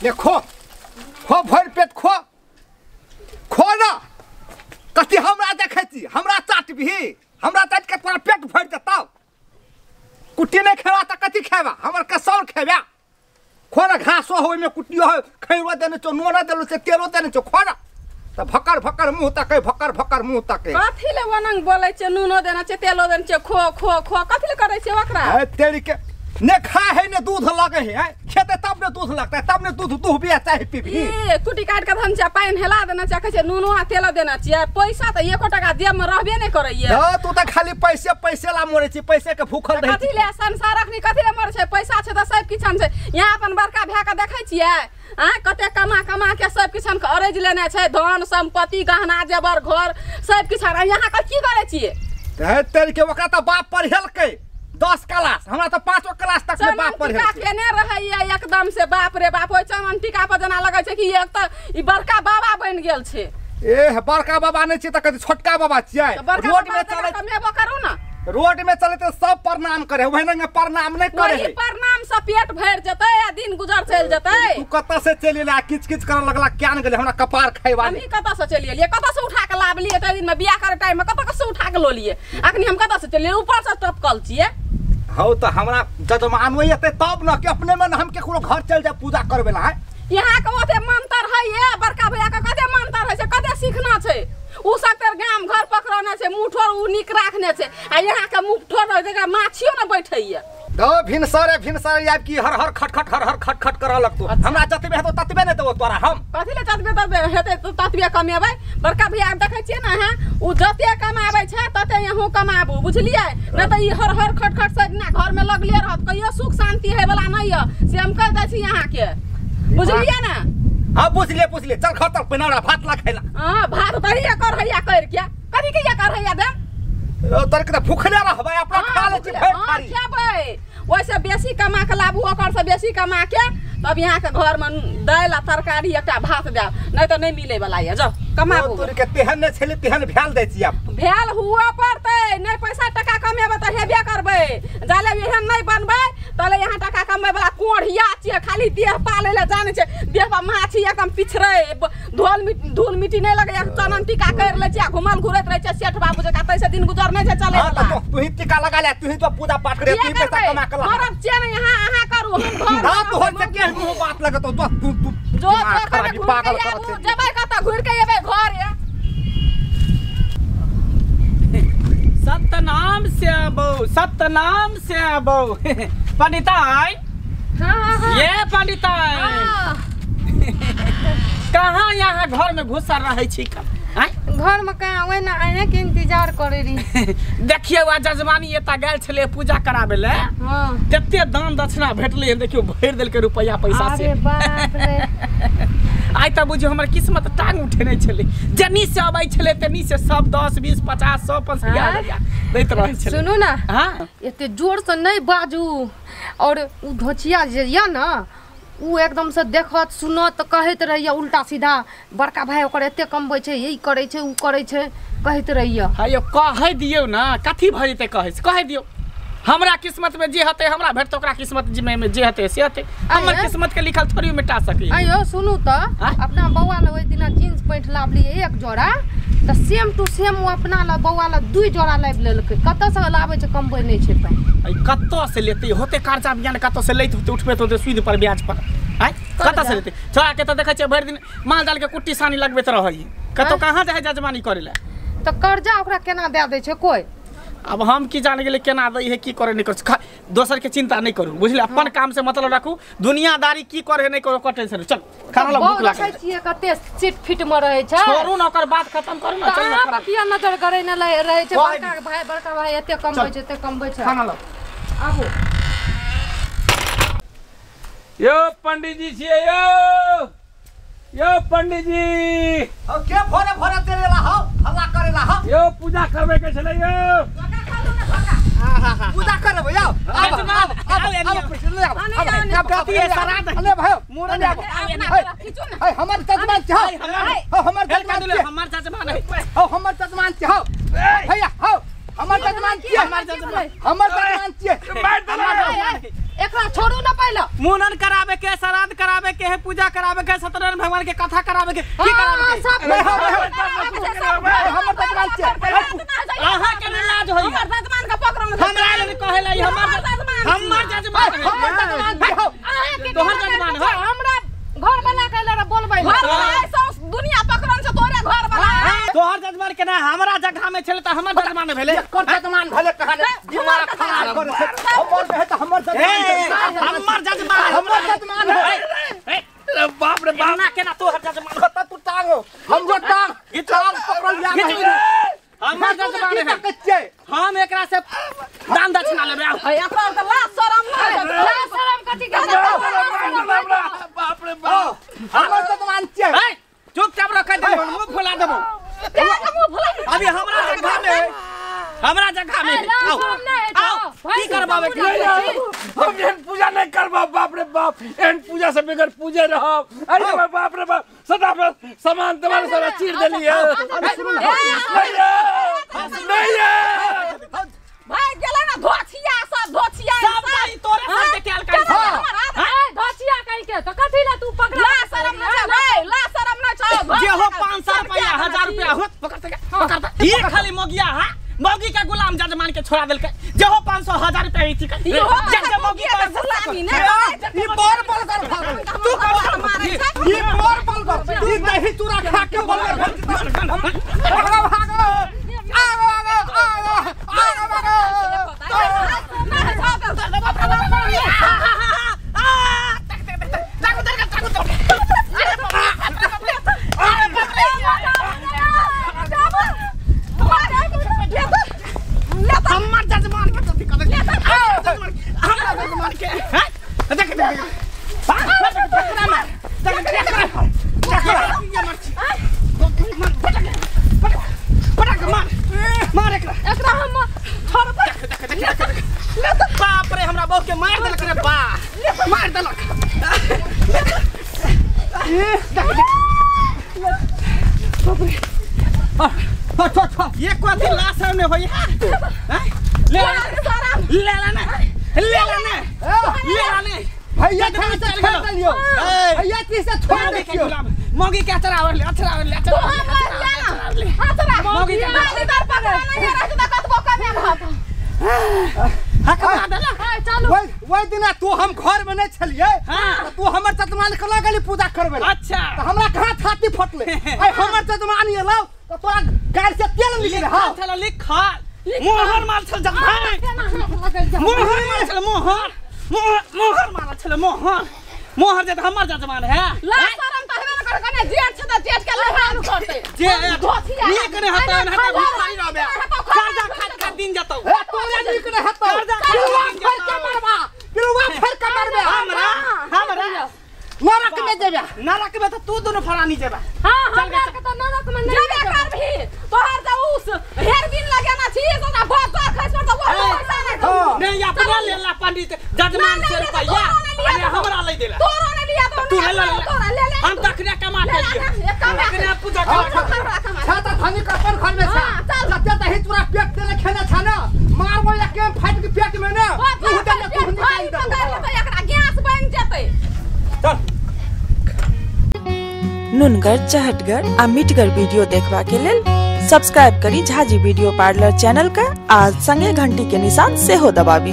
ले खो खो भरि पेट खो खो ना कथी हमरा देखै छी हमरा चाटबिही हमरा चाटि के तोरा पेट भरि देतौ कुट्टी नहीं खेबा त कथी खेबा हमर कसौर खेबा खो ना घासो हो ओहिमे कुट्टियो हो खैरो देने छौ नोनो देलो छै तेलो देने छौ खो ना त भकर भकर मुँह तकै भकर भकर मुँह तकै कथी ले वनंग बोलै छै नूनो देना छै तेलो देने छै खो खो खो कथी ले करै छै ओकरा ए तेरी के ने खा है ने दूध लगे है खेते तब ने दूध लगता है तब ने दूध दूहबी आ चाहे पीबी ए कुटी काट के धन छै पानि हेला देना छै कहै छै नूनो आ तेलो देना छै पैसा त एको टका जेब में रहबे नै करैए त तू त खाली पैसे पैसे ला मरै छी पैसे के भूखल रहै कथी ले संसार अखनी कथी ले मरै छै पैसा छै त सब किछन छै यहाँ अपन बड़का भए के देखै छियै आ कते कमा कमा के सब किछन के अरज लेने छै धन संपत्ति गहना जेवर घर सब किछन यहाँ के की करै छियै त तेरी के ओकरा त बाप पढ़ेलकै 10 क्लास हमरा त 5 क्लास तक में बाप पढ़ेलकै केने रहैया एकदम से बाप रे बाप ओइ चमन टीका पर जना लगै छै कि एक त ई बड़का बाबा बनि गेल छै ए बड़का बाबा नै छै त कथी छोटका बाबा छियै रोड में चलै कमेबो करू ना रोड में चले त सब प्रणाम करे ओहिना प्रणाम नै करे वही प्रणाम से पेट भरि जेतै आ दिन गुजर चलि जेतै तू कत से चलि एला किच किच करऽ लगला क्यान गेलै हमरा कपार खाइ वाली हम कत से चलि एलियै कत से उठा के लाबलियै त दिन में बियाह करे टाइम में कत से उठा के लोलियै अखनी हम कत से चलियै ऊपर से टपकल छियै हौ त हमरा जजमान एतै तब न कि अपने में हम केकरो घर चल जाए पूजा करबे ला है यहाँ के ओते मंत्र है ये बड़का भैया के कते मंत्र है छै कते सीखना छै उ सब तर गाम घर पकड़ने छै मुँह ठोर उ नीक राखने छै आ यहाँ के मुँह ठोर रह जकरा माछियो न बैठैया दो भिनसरे भिनसरे आबि की हर हर खटखट हर हर खटखट करऽ लगतौ हमरा जतबे हेतौ ततबे नै देबौ तोरा हम कथी ले जतबे ततबे हेतै ततबे कमेबै बड़का भैया के देखै छियै ने अहाँ उ जते कमाबै छै तते यहूँ कमाबू बुझलियै नहि तऽ ई हर हर खटखट से ना घर में लगले रहत कहियो सुख शांति है वाला नहीं है से हम कह दै छी अहाँके बुझलियै ना हां बुझलियै बुझलियै चल खतर पहिना भात ला खैला हां भात तहिया कर हैया कर के कथी के कर हैया दे तर के भूखले रहबै अपना खा लै छी भरि थारी खेबै ओइसे बेसी कमा के लाबू ओकर से बेसी कमा के तब यहाँ के घर में दालि आ तरकारी एकटा भात देब नहीं तऽ नहीं मिले वाला ये जाओ कमाबू तोर के तेहन नै छलै तेहन भेल दै छी आब भेल हुआ पड़तै नहीं पैसा टका कमेबै तऽ हेबे करबै जाले एहन नहीं बनबै तले यहाँ टका कमबै वाला कोढ़िया छियै खाली देह पालै लए जानै छै देह पर माछी एकदम पिछड़ै धूल मिट्टी नहीं लगैया चनन टीका करि लै छै आ घुमल घुरैत रहै छै सेठ बाबू जकाँ तैसे दिन गुजर नहीं छै चलै वाला तू ही टीका लगा ले तू ही तो पूजा पाठ करे तू ही पैसा कमा के ला मरब छियै ने यहाँ अहाँ करू हम घर हां तोहर से के मुँह बात लगतौ तू तू तू जो जो पागल करत जेबै कतऽ घुरि के एबै घर ये सतनाम श्याम बहू सतनाम श्याम बहू पंडिताई हाँ, ये पंडिताई कहाँ यहाँ घर में घुसल रहे छी घर में कहाँ ओहिना अहें के इंतजार करे रही देखियो आ जजमानी एता गेल छले पूजा कराबे ले हां कते दान दक्षिणा भेटलै देखियो भरि देलकै रुपैया पैसा से अरे बाप रे आइ त बुझियो हमर किस्मत टांग उठेने छलै जनी से अबै छलै तनी से सब 10 20 50 100 500 दैत रहै छलै सुनू ना हां एते जोर से नहीं बाजू और उ धोचिया जे या ना उ एकदम से देखत सुनत कहैत रहैया उल्टा सीधा बड़का भाई ओकर एते कमबै छै ई करै छै उ करै छै कहैत रहैया हायो कहै दियौ ना कथी भऽ जेतै कहै से कहै दियौ हमरा किस्मत में जे हेतै हमरा भेटतै ओकरा किस्मत में जे हेतै से हेतै हमर किस्मत के लिखल थोड़ी मिटा सकै आयो सुनू त अपना बौआ ल ओइ दिना जींस पैंट लाबलियै एक जोड़ा त सेम टू सेम उ अपना ल बौआ ल 2 जोड़ा लाबि लेलकै कतऽ से लाबै छै कमबै नहि छै त आई कतऽ से लेतै होते कर्जा बियान कतऽ से लैत होते उठबैत होते सूद पर ब्याज पर आइ कतऽ से लेतै छोड़ा के त देखै छियै भरि दिन माल जाल के कुट्टी सानी लगबैत रहै कतौ कहाँ जाइ जजमानी करै लए त कर्जा ओकरा केना दए दै छै कोइ अब हम की जान गेलै केना दै है की करे नहीं करे दोसर के चिंता नहीं करू बुझलियै अपन काम से मतलब राखू दुनियादारी की करे नहीं करे ओकर टेंशन चल खाना ला भूख लागल छियै कते सीट फिट में रहै छै छोड़ू ना ओकर बात खत्म करू ना चल ना किया नजर करे न रहै छै बड़का भाई एते कमबै छै एते कमबै छै खाना ला आबू यो पंडित जी छियै यो यो पंडित जी के भोरे भोरे चलेला हो हल्ला करेला हो यो पूजा करबै के छलै यो पूजा करबै यौ आब आब आब कथी है सराद ले भाई मोर ले आब हमर जजमान छै हो हमर जजमान छै हमर जजमान है हो हमर जजमान छै हो भैया हो हमर जजमान छै हमर जजमान छै मार देला एकरा छोड़ू ना पहले मुनन करावे के श्राद्ध करावे के है पूजा करावे के सत्यनारायण भगवान के कथा करावे के की करावे के सब हमर जजमान छै अहाँ के न लाज होई हमर जजमान के पकड़ो हमरा ले कहेला ई हमर जजमान हमर जजमान अहाँ के तोहर जजमान हो हमरा घर वाला कहला रे बोलबै घर वाला ऐसा दुनिया पकड़न से तोरे घर वाला तोहर जजमान के ना हमरा जगह में छले त हमर जजमान भेले एकर जजमान भेले कहाने दिमाग खराब कर हमर में है त हमर जजमान हमर जजमान हमर जजमान है अरे बाप रे बाप ना केना तोहर जजमान कत तू टांग हमरो टांग टांग पकड़ल जा हमर जजमान है हम एकरा से दान दक्षिणा लेबै आउ एकरा त लाज शरम ना लाज शरम कथि के बाप रे बाप हमर जजमान छै ए चुपचाप रख दे मुंह फुला देबो के मुंह फुला अभी हमरा जगह में हमरा जगह में आओ आओ की करबावे के हम एहन पूजा नहीं करबा बाप रे बाप एहन पूजा से बगैर पूजे रहब अरे बाप रे बाप सदा सामान तमान सारा चीर देली है नहीं नहीं भाई गेलै ना धोछिया सब धोछिया सब भाई तोरे साथ के आल कर हां धोछिया कहि के त कथि ला तू पकड़ा ला शरम ना छै भाई ला शरम ना छै जे हो 500 रुपया 1000 रुपया हो पकड़ पकड़ ये खाली मोगिया हां मौगी का गुलाम जजमान के छोड़ा देलकै जे हो 500 1000 रुपया ई थी जे मौगी का गुलामी ने ई बोर बोल कर तू कर मारै छै ई बोर बोल कर ई दही चूरा खा के बोल कर भागो भागो आगो आगो आगो आगो भागो हमर जजमान के कथि कर हमरा जजमान के हैं देख देख पटक मार मार एकरा एकरा हम छोड़ बाप रे हमरा बहू के मार देलक रे बा मार देलक ये कथी लाश ने होई हैं ले ले ले ना ले ले ना ले ले भैया ठीक से छोड़ दियो भैया ठीक से छोड़ दियो मौगी के अचरावर ले अचरावर ले अचरावर मौगी के बाली दर पकड़ नहीं रह त कतबो कमे भात हक देला हां चालू ओइ दिना तू हम घर में नहीं छलिए तू हमर जजमान के लगली पूजा करबे अच्छा त हमरा कहां छाती फटले ए हमर जजमान एलौ त तोरा गाड़ से तेल निकले हां छल लिखा मोहर मार छल जजमान मोहर मार छल मोहर मोहर मार छल मोहर मोहर जे हमर जजमान है ला शरम त हेबे न कर कने जेठ छ त जेठ के लहान करते जे नीक ने हतौ न हतौ भिखारी रहबे कर्जा खा खा दिन जतौ ए तोरे नीक ने हतौ कर्जा पिलुआ फेर के मरबा पिलुआ फेर के मरबे हमरा हमरा नरक में जेबे नरक में त तू दोनों फरानी जेबा हां हमरा के त नरक में नहीं जेबे करबी तोहर त उस हेरबिन लगेना छी त बहुत खैस पर त वो पैसा नहीं दौ नहीं अपना लेला पंडित जजमान से रुपया अरे हमरा ले देला तोरो ने लिया तो तू ले ले तोरा ले ले हम तखने कमा के लिए तखने पूजा कर छा त धनी के अपन घर में छा जते दही चूरा पेट देले खेने छा ना मारबो एक फाट के पेट में ना मुंह देले तू निकाल दे एकरा गैस बन जेतै चल। नुनगर चहटगर आ मिठगर वीडियो देखबा के लेल सब्सक्राइब करी झाजी वीडियो पार्लर चैनल के आ संगे घंटी के निशान सेहो दबाबी।